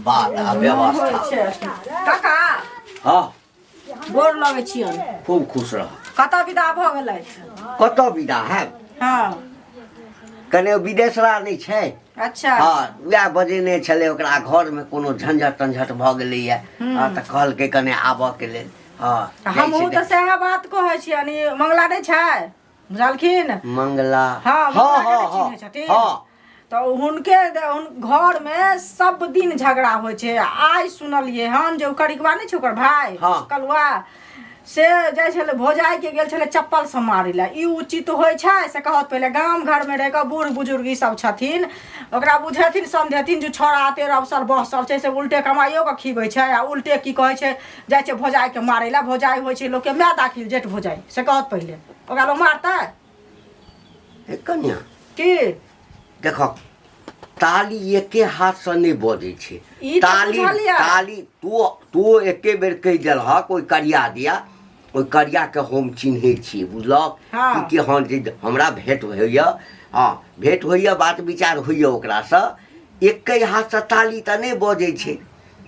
बात आ व्यवस्था। काका। हाँ। गोर लगै छियनि। खूब खुश रह। कतऽ विदा भऽ गेलै? कतऽ विदा हैब? हँ। कने विदेशरा नहि छै? अच्छा। हँ, उएह बजेने छलै, ओकरा घरमे कोनो झंझट तंझट भऽ गेलैए। हँ, तऽ कहलकै कने आबऽके लेल। हँ, जाइ छी। हमहूँ तऽ सएह बात कहै छियनि। ई मंगला नहि छै, बुझलखिन? मंगला? हँ, हँ। मंगला के हँ। नहि हँ। चिन्है छथिन? हँ। तऽ हुनके घरमे सब दिन झगड़ा होइ छै। आइ सुनलियै हन जे ओ करिकवा नहि छै ओकर भाय? हँ। कलुआ से जाइ छलै भौजाइके गेल छलै चप्पल से मारै लए। ई उचित होइ छै से कहत? पहिले गाम घरमे रहि कऽ बूढ़ बुजुर्ग ई सब छथिन, ओकरा बुझेथिन समझेथिन जे छौड़ा एते अवसर बहसल छै से उल्टे कमाइयो कऽ खिबै छै आ उल्टे की कहै छै जाइ छै भौजाइके मारै लए। भौजाइ होइ छै लोकके माय दाखिल जेठ भौजाइ, से कहत पहिले ओकरा लोक मारतै? हे कन्या। की? देखो, ताली एके हाथसँ नहि बजै छै। ई तऽ ताली बुझलियै। ताली तू तू एके बेर कहि देलहक ओहि करिया दिया, ओहि करियाके हम चिन्है छियै, बुझलक? हँ। कि हँ, जे हमरा भेंट होइए, हँ, भेंट होइए, बात विचार होइए ओकरासँ। एके हाथसँ ताली तऽ नहि बजै छै।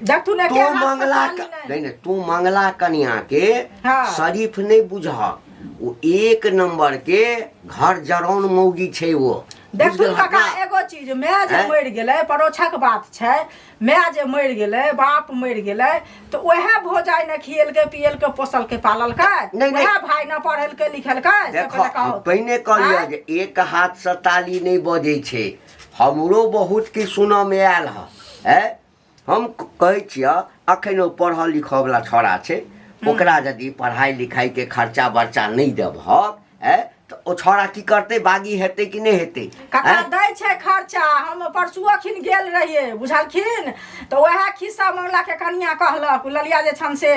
देखथुन एके तू हाथसँ मंगला ताली नहि। नहि नहि, तू मंगला कनियाके हँ। शरीफ नहि बुझहक, ओ एक नंबर के घर जरौन मौगी छै ओ। देखू बुझि गेलहक काका ना? एगो चीज माय जे हैं? मरि गेलै परोछक बात छै माय जे मरि गेलै बाप मरि गेलै तऽ उएह भौजाइ ने खिएलकै पिएलकै पोसलकै पाललकै नहि, नहि। उएह भाय ने पढ़ेलकै लिखेलकै से देखो पहिले हम कहू पहिने कहलियौ आँय? जे एक हाथसँ ताली नहि बजै छै हमरो बहुत किछु सुनऽमे आयल हँ ऐं हम कहै छियह अखन ओ पढ़ऽ लिखऽवला छौड़ा छै ओकरा यदि पढ़ाइ लिखाइके खर्चा बर्चा नहि देबहक ऐं तऽ ओ छौड़ा की करतै बागी हेतै कि नहि हेतै काका ऐं? दै छै खर्चा हम परसू अखिन गेल रहियै बुझलखिन तऽ उएह खिस्सा मंगलाके कनिया कहलक ललिया जे छन से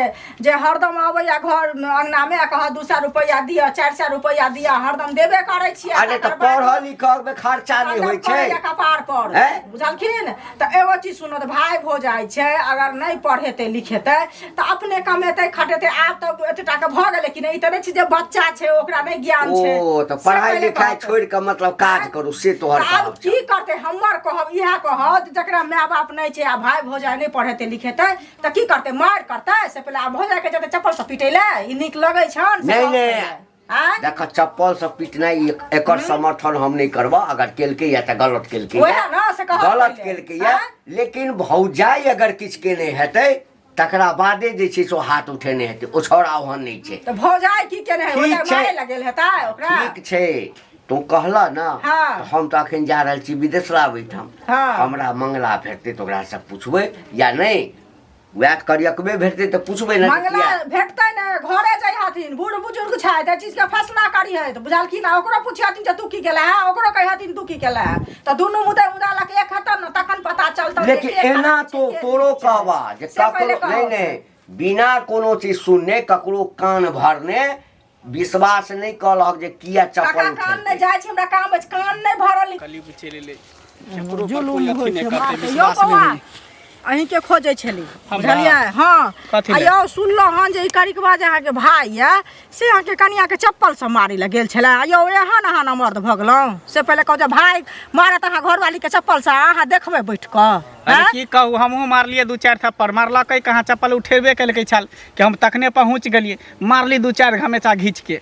जे हरदम अबैया घर अंगनामे आ कहत 200 रुपैआ दिअ 400 रुपैआ दिअ हरदम देबे करै छियै अरे तऽ तकर बाद पढ़ऽ लिखऽ मे खर्चा नहि हरदम होइ छै करैया कपार पर हैं? बुझलखिन तऽ एगो चीज सुनत भाय भो जाइ छै अगर नहि पढ़ेतै लिखेतै तऽ अपने कमेतै खटेतै आब तऽ एते टाके भऽ गेलै कि नहि ई तऽ नहि छै जे बच्चा छै ओकरा नहि ज्ञान छै ओ तऽ से पढ़ाइ पहिले लिखाइ कहत। छोड़ि कऽ मतलब काज करू से तोहर तऽ आब कहब छौ। की करतै हमर कहब इएह कहब जे जकरा माय बाप नहि छै आ भाय भौजाइ नहि पढ़ेतै लिखेतै तऽ की करतै मारि करतै से पहिले आब भौजाइके जेतै चप्पलसँ पिटै लए ई नीक लगै छनि से नहि, कहब नहि। पहिले। आँय? देख चप्पल से पिटनाइ एकर समर्थन हम नहि करबह अगर केलकै या तऽ गलत केलकै वएह ने, से कहब गलत पहिले। केलकै या आँय? लेकिन भौजाइ अगर किछु केने हेतै तकरा बादे जे छै से ओ हाथ उठेने हेतै ओ छौड़ा ओहन नहि छै तऽ भौजाइ की केने है ठीक भौजाइ छै। मारे लगेल हेतै ओकरा ठीक छै तू कहलह ने हाँ। तऽ हम तऽ अखन जा रहल छी विदेशरा ओहिठाम हाँ। हमरा मंगला भेटतै तऽ ओकरासँ पुछबै या नहि वएह करियकबे भेटतै तऽ पुछबै ने जे मंगला किया। भेटतै ने घरे जइहथिन बूढ़ बुजुर्ग छै तऽ चीज के फैसला करिहे तऽ बुझलखिन आ ओकरो पुछिहथिन जे तू की केला है ओकरो कहिहथिन तू की केला है तऽ दुनू मुदा मुदा लऽ के एक हेतन ने तखन पता चलतौ जे लेकिन के एना खराब छै, तो के तोरो नीक छै। कहबा जे से पहिले ककरो नहि कहब। नहि बिना कोनो चीज सुनने ककरो कान भरने विश्वास नहि कलहक जे किया काका चप्पल कान नहि उठेलकै जाइ छै हमरा काम अछि कान नहि भरल कलयुग चलि एलै केकरो पर जुलुम कोई अथी होइ नहि छै करतै मारतै। यौ विश्वास नहि बौआ होइ अहीँके खोजै छली हमरा? बुझलियै हँ कथी आ लए? यौ सुनलहुँ हन जे ई करिकबा जे अहाँके भाय यऽ से अहाँके कनियाके चप्पलसँ मारै लए गेल छलै आ यौ एहन अहाँ मर्द भऽ गेलहुँ से पहिले कहू जे भाय मारत अहाँ घरवालीके चप्पलसँ अहाँ देखबै बैठ कऽ अरे आँय? की कहू हमहूँ मारलियै दू चारि थप्पड़ मारलकै कहाँ चप्पल उठेबे केलकै छल कि हम तखने पहुँच गेलियै मारली दू चारि घमेचा घीच के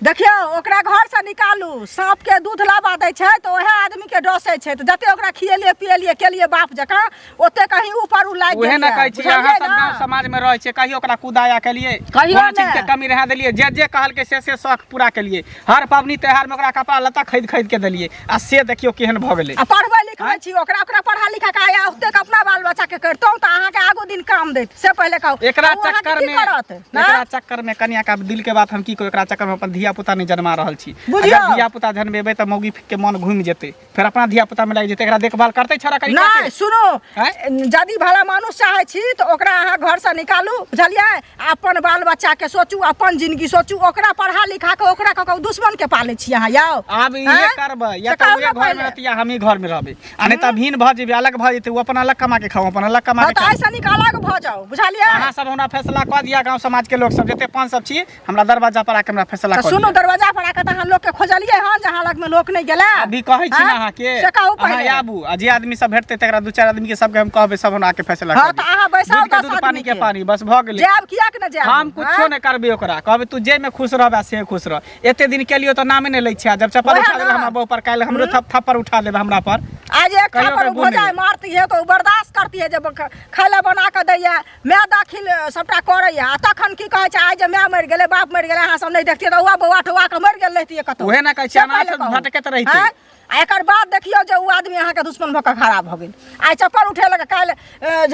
देखियौ ओकरा घरसँ निकालू साँपके दूध लाबा दै छै तऽ ओएह आदमीके डसै छै तऽ जते ओकरा खिएलियै पिएलियै केलियै बाप जकाँ ओते कहीं ऊपर उ लागि उहे ने गेल कहै छी बुझलियै अहाँ सब ने? गाँव समाज में रहै छियै कहियो ओकरा कुदाया केलियै कहियो कोनो चीज के नहि। कमी रहा देलियै जे जे कहलकै से से शौक पूरा केलियै हर पबनी त्योहार में ओकरा कपड़ा लत्ता खरीद खरीद के देलियै आ से देखियौ केहन भऽ गेलै आ पढ़बै लिखबै छी ओकरा ओकरा पढ़ा लिखा के आया ओतेक अपना बाल बच्चा के करितहुँ तऽ अहाँके आगू दिन काम दैत से पहिले कहू एकरा आ ओ अहाँके चक्कर की में करत एकरा चक्कर में कनिया का दिल के बात हम की कहू एकरा चक्कर में अपन धिया पुता नहीं जन्मा रहल छी बुझियौ। अगर धिया पुता जन्मेबै तऽ मौगी के मन घूमि जेतै फेर अपना धिया पुता में लागि जेतै एकरा देखभाल करतै छौड़ा करी नहि सुनू आँय? यदि भला मानुस चाहै छी तऽ ओकरा अहाँ घरसँ निकालू बुझलियै आ अपन बाल बच्चाके सोचू अपन जिंदगी सोचू ओकरा पढ़ा लिखा के ओकरा कऽ के दुश्मन के पालै छी अहाँ यौ आब इहे आँय? करबै या से तऽ कहू उहे ने घर में पहिले। रहती या हमही घर में रहबै आ नहीं तऽ भिन्न भऽ जेबै अलग भऽ जेतै ओ अपन अलग कमा के खाऊ अपन अलग कमा हँ के तऽ खाऊ एहिसँ नीक अलग भऽ जाउ बुझलियै अहाँ सब हमरा फैसला कऽ दिअ गाँव समाज के लोक सब जते पान सब छी हमरा दरवाजा पर आके हमरा फैसला तऽ कऽ सुनू दिअ दरवाजा पर आके तऽ अहाँ लोकके खोजलियै हँ जे अहाँ लगमे लोक नहि गेलै अभी कहै छी ने आँय? अहाँके से कहू अहाँ पहिले आबू आ जे आदमी सब भेटतै तकरा दू चारि आदमी के सबके हम कहबै सब हमरा आके फैसला हँ कऽ तऽ दिअ अहाँ बैसाउ दूध के 10 दूध पानी आदमी के के पानी बस भऽ गेलै जायब किएक ने जायब हम कुछो आँय? नहि करबै ओकरा कहबै तू जे में खुश रहबे से खुश रह एते दिन केलियो तऽ नामे नहि लै छियै जब चप्पल ओएह उठा देबै ने। हमरा बहु पर काल्हि हमरो थप्पड़ उठा देबै हमरा पर आज एक कहियो थापर ओकर ओ गुण भौजाइ नहि। मारती है तऽ ओ बर्दाश्त करती है जब खाय लए बना कऽ दैया माय दाखिल सबटा करैया आ तखन की कहै छै आइ जे माय मरि गेलै बाप मरि गेलै अहाँ सब नहि देखतियै तऽ उहा बौआ ठौआ कऽ मरि गेल रहितियै कतौ उहे ने कहै छियै, से पहिले अनाथ कहू। भटकैत रहितै। आँय? आ एकर बाद देखियौ जे ओ आदमी अहाँके दुश्मन भऽ कऽ खड़ा भऽ गेल आइ चप्पल उठेलक काल्हि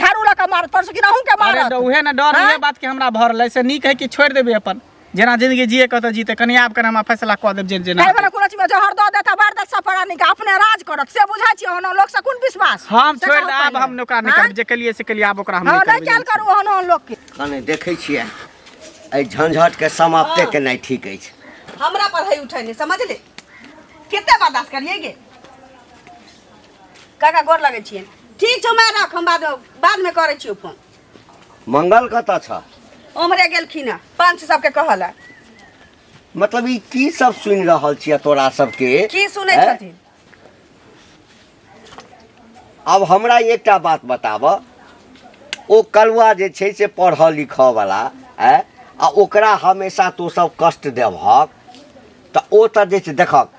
झाड़ू लऽ कऽ मारत परसू कि अहूँके अरे मारत उहे ने डर आँय? उहे बात के हमरा भरल है से नीक है कि छोड़ि देबै अपन जेना जिंदगी जिए के जीते कनि आब कनि हमरा फैसला कऽ देब जे जेना काल्हि भने कोनो चीजमे जहर दऽ देत आ बारि देत सब प्राणीके अपने राज करत से बुझै छियै ओहन लोकसँ कोन विश्वास हम से छोड़ि कहू दे आब पहिले। हम ओकरा नहि आँय? करब जे केलिए से केलिए आब ओकरा हम हँ नहि नहि करबै कयल करू ओहन ओहन लोकके कने देखै छियै एहि झंझटके समाप्ते केनाइ ठीक अछि हमरा पर है उठैने समझले कते बर्दाश्त करिए गे काका गोर लगै छियै ठीक छौ मैं रख हम बादमे करै छियौ फोन मंगल कतऽ छ ओम्हरे गेलखिन हँ पंच सबके कहल है मतलब ई की सब सुनि रहल छियै तोरा सबके की सुनै हैं? छथिन आब हमरा एकटा बात बताब ओ कलुआ जे छै से पढ़ऽ लिखऽ वाला आँय आ ओकरा हमेशा तू सब कष्ट देबहक तऽ ओ तऽ जे छै देखक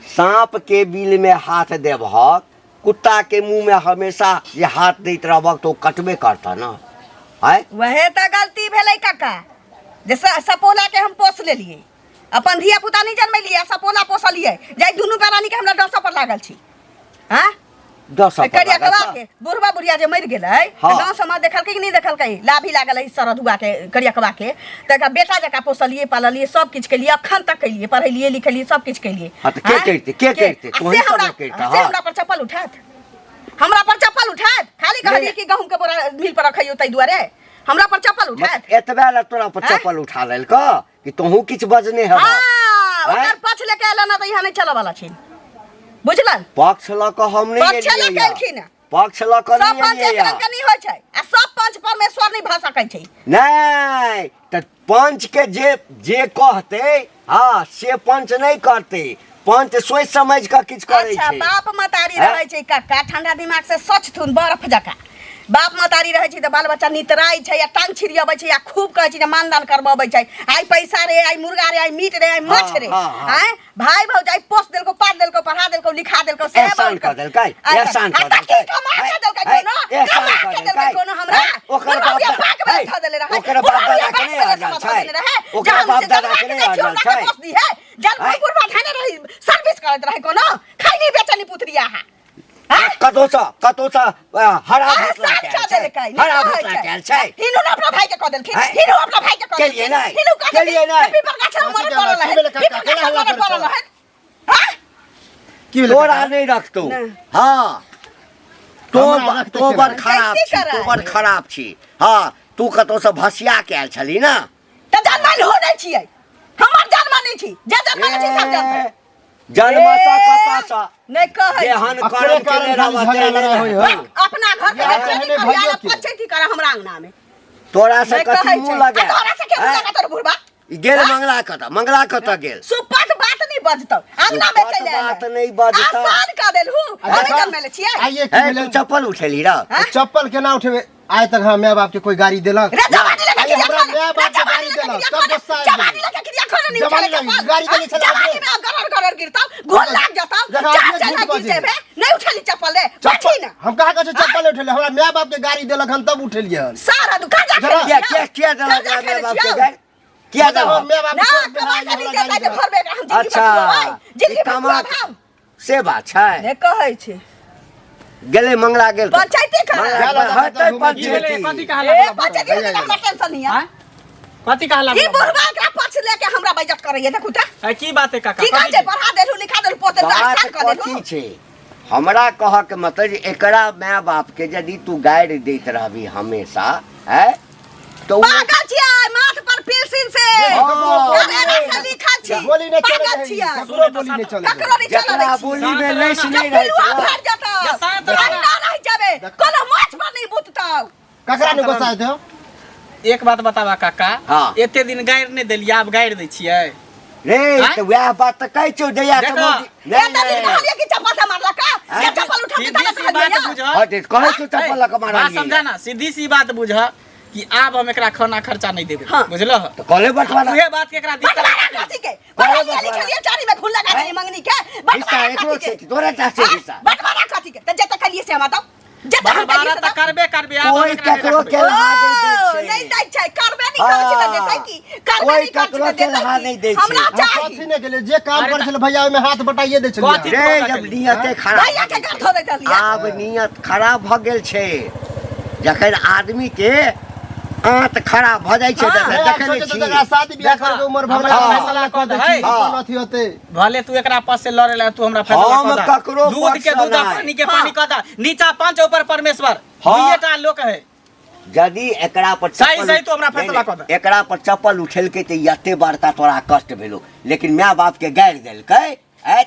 साँप के बिल में हाथ देबहक कुत्ता के मुंह में हमेशा जे हाथ दैत रहबक तऽ ओ कटबे करतह ने आँय वहे तऽ गलती भेलै काका जे सपोला के हम पोस लेलियै अपन धिया पुता नहि जनमेलियै आ सपोला पोसलियै जाहि दुनू प्राणी के हमरा डसऽ पर लागल छी हाँ दस पर करिया लागल छह? के बुढ़वा बुढ़िया जे मरि गेलै हाँ। तऽ गाँव समाज देखलकै कि नहि देखलकै लाभी लागल है सरधुआ के करियकवा के तऽ एकरा बेटा जकाँ पोसलियै पाललियै सब किछु केलियै अखन तक केलियै पढ़ेलियै लिखेलियै सब किछु केलियै हाँ, तऽ के आँय? करितै? के करितै? आ तोही से सब हमरा ने करितह, से हाँ। हमरा पर चप्पल उठात हमरा पर चप्पल उठात खाली कहलियै नहि। कि गहूँम के बोरा मिल पर रखैयौ ताहि दुआरे हमरा पर चप्पल उठात एतबे लए तोरा पर आँय? चप्पल उठा लेलक कि तोहूँ किछु बजने हेबह हाँ आँय? ओकर पक्ष लेके एला ना तऽ यहाँ नहि चलऽ वाला छै बुझलन पक्ष लऽ कऽ हम नहि पक्ष लऽ एलियै कऽ एलखिन हँ। पक्ष लऽ कऽ सब नहि पंच एलियै एक रंग के नहि होइ छै आ सब पंच परमेश्वर नहि भऽ सकै छै नहि तऽ पंच के जे जे कहतै हँ से पंच नहि करतै पंच सोचि समझि कऽ किछु करै अच्छा छै बाप मतारी हैं? रहै छै कक्का ठंडा दिमाग से सोचथुन बर्फ जकाँ बाप मतारी रहै छै तऽ बाल बच्चा नितराइ छै आ टांग छिड़ियबै छै आ खूब कहै छै जे मानदान करबबै छै आइ पैसा रे आइ मुर्गा रे आइ मीट रे आइ माछ रे हाँ, हाँ। आँय भाई भौजाई पोस देलको पाल देलको पढ़ा देलको लिखा देलको से एहसान बहुत कऽ देलकै, अच्छा, एहसान कऽ आ तऽ की देलकै। कमा है, कऽ देलकै है, कोनो एहसान कमा कऽ कऽ देलकै देलकै। कोनो हमरा है, ओकर बुढ़वा बाप बुढ़िया दा- पाक में है, धऽ देले रहै ओकर बाप बुढ़वा दादा बुढ़िया के पाक नहि में अड़ल धऽ छै देने रहै ओकर जहन बाप से दादा जन्मा के के नहि दै अड़ल छियै हमरा छै के पोस दी है जन्म है। बुढ़वा धने रही सर्विस करैत रहै कोनो खैनी बेचनी पुतरिया हा कतौसँ कतौसँ हरा अहाँ भोसला साफ के कऽ आयल छै देलकै नहि हरा कहै भोसला छै। के आयल छै हिनू ने अपना भाई के कऽ देलखिन हैं? हिनू अपना भाई के कऽ केलियै देलखिन नहि, हिनू कऽ केलियै देलखिन नहि। पीपर गाछ लग कथी मरे केला? पड़ल की रहै भेलै काका? पीपर केला गाछ लग हल्ला मरे करै पड़ल छौ? रहै हाँ? की भेलै तोरा काका? नहि रखतौ नहि। हँ तो हमरा रखतै तो केना? बड़ खराब कैसे छी तू कराय? बड़ खराब छी हँ तू कतौसँ भसिया के आयल छली ने तऽ जनमल हो नहि छियै हमर जनमल नहि छी जे जनमल छी सब जानतै जन्मता कतऽसँ नहि कहै छी। जेहन अकरे कर्म कारण केने खाली रहबह झगड़ा तेहने लड़ाइ होइ हेतौ। है। अपना घर के यार, देखियै एहने कहिया भइयो के। पंचायती करऽ हमरा अंगना में तोरा से नहि कथी कहै मुँह छै। लगे आ तोरा से के मुँह हैं? लगा तोर बुढ़बा ई गेल मंगला कतऽ मंगला कतऽ गेल सुपथ बात नहीं बजतौ अंगना में सुपथ चलि आयल बात नहि बजतौ। आसान कऽ देलहु आ हमे देखा, जनमेले छियै आइए की हे भेलै तू चप्पल उठेली रह हैं? चप्पल केना उठेबै आइ तक हमरा माय बाप के कोई गाड़ी देलक रे जवानी लगा आइए क्रिया हमरा खोले माय रे बाप के जवानी गाड़ी लगा देलक क्रिया तब खोले गुस्सा आबि जवानी गेलै। लगा क्रिया खोले नहीं जवानी उठेले लगी, चप्पल गाड़ी देने छलै जवानी अपने। में गरर गरर गिरतौ गोल लाग जतौ देखा, चार अपने चला झूठ गिर बजै। जेबे नहीं उठेली चप्पल रे बैठी चप्पल ना हम कहाँ कहै छियै चप्पल उठेले हमरा माय बाप के गाड़ी देलक हन तब उठेलियै हन सारा दुकान जा जरा- किया किया किया देलक जा माय बाप के खेलै गाड़ी किया मतलब देलक हम माय बाप ना के शौक कमा में के हमरा नहीं गाड़ी देतै तऽ देलक। घर में हम जिंदगी अच्छा भर जिंदगी ई भर कमा हम से बात छै ने कहै छै गेलै मंगला गेल तऽ। पंचायती करा। मंगला गेल गेल, हेतै घूमै की भेलै पंचायती। कथी कहला ए पंचायती होतै तऽ हमरा टेंशन नहीं है आँय? कथी कहला ई बुढ़वा एकरा पक्ष लेके हमरा बेइज्जत करैया देखू तऽ आँय, की बात है काका की कहै कथी छै पढ़ा देलहु लिखा देलहु पोस देलहु बात आसान कऽ देलहु कथी छै हमरा कहऽ के मतलब जे एकरा माय बाप के यदि तू गारि दैत रहबी हमेशा है तऽ ओ पागल छियै माथ पर पेंसिल से हाँ। करेला से लिखल छी बोली नहि चलै पागल है, छियै ककरो बोली नहि चलै है। ककरो नहि चलै जकरा छी बोली में लैस नहि जब रहै पिलुआ छै भर जेतौ या शांत रहना। अहिना रहि जेबे कोनो माछ पर नहि बुततौ ककरा नहि गुस्सा हेतै हौ? एक बात बताबा काका हाँ। एते दिन गारि नहि देलियै आब गारि दै छियै रे आँय? तऽ वएह बात तऽ कहै छौ जहिया से देखो। मौगी- नहि एते दिन नहि कहलियै कि चप्पल से मारलक से चप्पल उठा के सीधी तब सी बात कहलियै बुझ हँ, तऽ कहै छौ चप्पल लऽ कऽ बात मारलियै समझा ना सीधी सी बात बुझ कि आब हम एकरा खाना खर्चा नहीं देबै हाँ। बुझलह तऽ कहले बटवारा उहे बात के एकरा दिक्कत बंटवारा कथी के पढ़लियै लिखलियै चारी में खून लगा देलियै मंगनी के हिस्सा बंटवारा एकरो कथी छै के तोरे टा छै हाँ? हिस्सा बंटवारा कथी के तऽ जते खेलियै से हमरा दौ जते हम बंटवारा खेलियै से तऽ दौ करबे करबे आब हम कोई एकरा नहि ककरो रखबै। के लहा नहि दै ओ, छै नहि दै छै करबे नहि करै छै तऽ देतै की करबे कोई नहि करै छै ककरो तऽ के देतै लहा की? नहि दै छै। हमरा हम चाही कथी नहि केलियै जे काम अरे करै तऽ- छलै भैया ओहिमे हाथ बटाइए दै छलियै कथी? रे जब नियते खराब भैया के घर धो दै छलियै आब नियत खराब भऽ गेल छै जखन आदमी के आंत खराब भऽ जाइ छै हाँ। तऽ भैया देखै नहि सोचैत छी एकरा शादी बियाह देखा, करे के उम्र भऽ गेलै हमरा फैसला फैसला कऽ दै कऽ छी दे। कोन अथी होतै भले तू एकरा पास से लड़े ला तू हमरा फैसला हम कऽ दे। ककरो दूध के पक्ष दूध आ नहि। पानी के पानी कऽ दे नीचा पंच ऊपर परमेश्वर हाँ। दुइये टा लोक है यदि एकरा पर सही- चप्पल सही तू हमरा फैसला नहि, कऽ दे। एकरा पर चप्पल उठेलकै तऽ एते बड़का तोरा कष्ट भेलो लेकिन माय बाप के गारि देलकै ऐ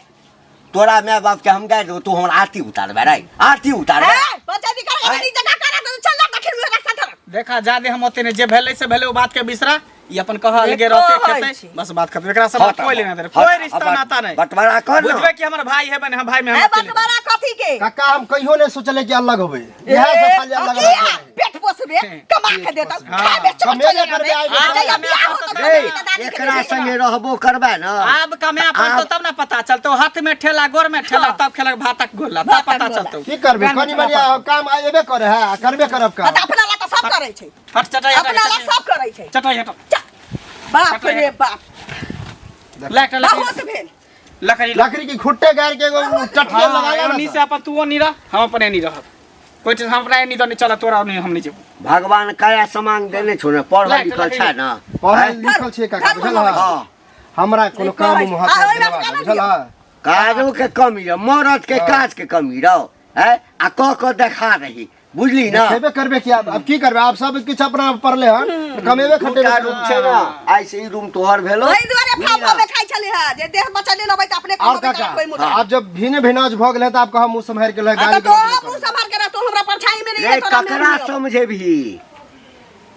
तोरा माय बाप के हम गारि देबो तू हमर आरती उतारबे रे आरती उतारबे ए, पंचायती करे के जगह करा तो चल ना दक्षिण में रास्ता धर देखा जादे हम ओते ने जे भेलै से भेलै ओ बात के बिसरा ई अपन कह अलगे देखो रहते होइ खेते छी। बस बात खत्म एकरा सब हट कोई अब, लेना देना हट, कोई रिश्ता अब नाता नहीं बंटवारा कर ना। बुझबे कि हमर भाई है बने हम भाई में हम ए अकेले। बंटवारा कथी के काका हम कहियो नहि सोचले कि अलग होबै इएह सब खाली अलग किया अलग पेट पोस पोसबे कमा के देतौ खाबे चल कमेबे चल करबे, आइबे करबे। जइया बियाह होतौ तऽ रे दादी के एकरा देबे। संगे रहबो करबे न आब कमाए पड़तो तब ना पता चलतो हाथ में ठेला गोर में ठेला तब खेलक भातक गोला तब भातक पता गोला। चलतो की करबे कनी मनी काम एबे करे है आ करबे करब हाँ, काम तऽ अपना ला तऽ सब करै छै हट चटाई हटा अपना ला सब करै छै चटाई हटा चा। बाप रे बाप लकड़ी बहुत भेल लकड़ी लकड़ी की खुट्टे गाड़ के एगो चटके लगा हाँ, ला ओनी से अपन तू ओनी रह हम अपन एनी रहब कोई चीज हम अपना एनी तो नहीं चला तोरा ओनी हम नहीं जेबो भगवान काया सामान देने छौ ने पढ़ल लाइट लिखल लकड़ी। छै न पढ़ल लिखल छियै काका धर्म बुझल है हँ हमरा कोनो काम उम आ, हाथ ओहि बात केना बुझल है काजो के कमी रह मरद के काज के कमी रह है आ कह कऽ देखा रही बुझली ना देखेबे करबे कि अब की करबे आब सब किछु अपना पड़ले हन तऽ कमेबे दूटा खटेबे रूम छै ना आइ से ई रूम तोहर भेलो ओहि दुआरे फाव फावे खाइ छलै हँ जे देह बचले रहबै तऽ अपने और कमेबै काका तऽ कोइ मुदा आब जब भिने भिनाज भऽ गेलै तऽ आब कहाँ मुँह सम्हारि के लए आ गाली तऽ तो गलौज मुँह सम्हार के रह तू हमरा परछाई में नहीं रे है तोरा में ककरा नहीं हौ। समझेबही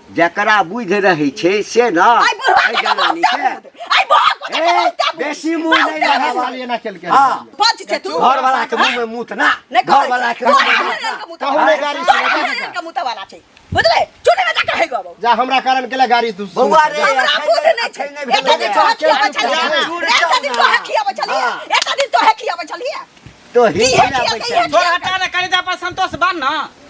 जकरा बुझ रहै छै से ना आइ बुढ़वा एहि के तऽ जनानी बहुते के बुध आइ बुढ़वा के तऽ ए, बहुते बुध। बेसी मुँह नहि बहुते लगाबऽ। बुध। सवाल एना केलकै हाँ। पंच छै तू घर वाला के मुंह में मुत ना नहि घर वाला के मुंह में तोरा मुत हरियर ना। के मुँह कहू नहि गाड़ी तोरा सुनता हरियर के मुँह वाला छै बुझले चुने में जाके हे गबौ जा हमरा कारण केला गाड़ी तू सुन। बौआ रे हमरा एखन बुध नहि छै एखन नहि एक दिन भेलै तोहे खियाबै छलियै चूर एक दिन तोहे खियाबै छलियै हाँ। एक दिन तोहे खियाबै छलियै तो ही की है, खियाबै की है, छै। छोड़ हटा ना कलेजा पर संतोष बान ना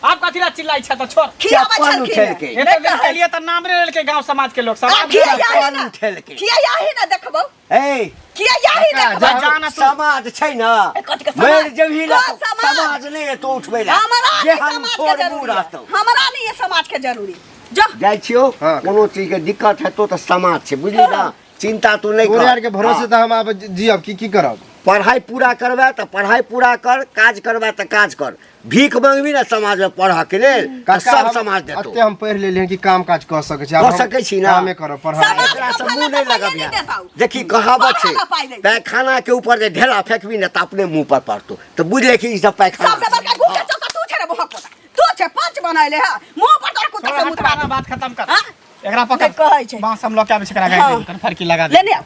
आप कथी ला चिल्लाई छ त छोड़ खियाबै चप्पल छलखिन उठेलकै। एते दिन के लिए त नाम रे लेलके गांव समाज के लोग सब आ आब खिया ही चप्पल ना उठेलकै। खिया ही ना देखबौ ए खिया ही काका, देखबौ जा- जाना तू। समाज छै ना ए, कथी के समाज? मरि जेबही ना कोन समाज? समाज नहि एतो उठबै ला हमरा जे नहीं हम समाज के छोड़ मुँह जरूरी है। रहतौ हमरा नहीं है समाज के जरूरी जो जाइ छियौ हाँ। कोनो चीज के दिक्कत हेतौ तऽ समाज छै बुझली ना चिंता तू नहि तोरे कर आर के भरोसे हाँ। तऽ हम आब जियब की की करब पढ़ाई पूरा करबे तऽ पढ़ाई पूरा कर काज करबे तऽ काज कर भीख मंगबी ना समाज में पढ़ऽ के लेल तऽ काका, सब हम समाज देतौ एते हम पढ़ि लेलियै कि काम काज कऽ सकै छी आब कऽ हम सकै छी ना। कामे करब पढ़ाई समाज एकरा से के मुंह नहि भला तऽ लगबिहे पाइए नहि देतौ। देखी कहावत छै पढ़ऽ ला पाइ लै छै। पैखाना के ऊपर जे ढेला फेकबी ने तऽ अपने मुंह पर पड़तौ तऽ बुझ ले कि ई सब पैखाना सबसे बड़का गुके चौका तू छै रे मुहक पोता तू छै पंच बनैले है मुंह पर तोरा कुत्ता से छोड़ मुतवा हटा ना, बात खत्म कर हाँ? एकरा पकड़ नहि कहै छै। बांस हम लऽ के आबै छी एकरा गाड़ि हाँ। दे फरकी लगा दे लेने आउ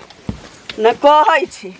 नहि कहै छी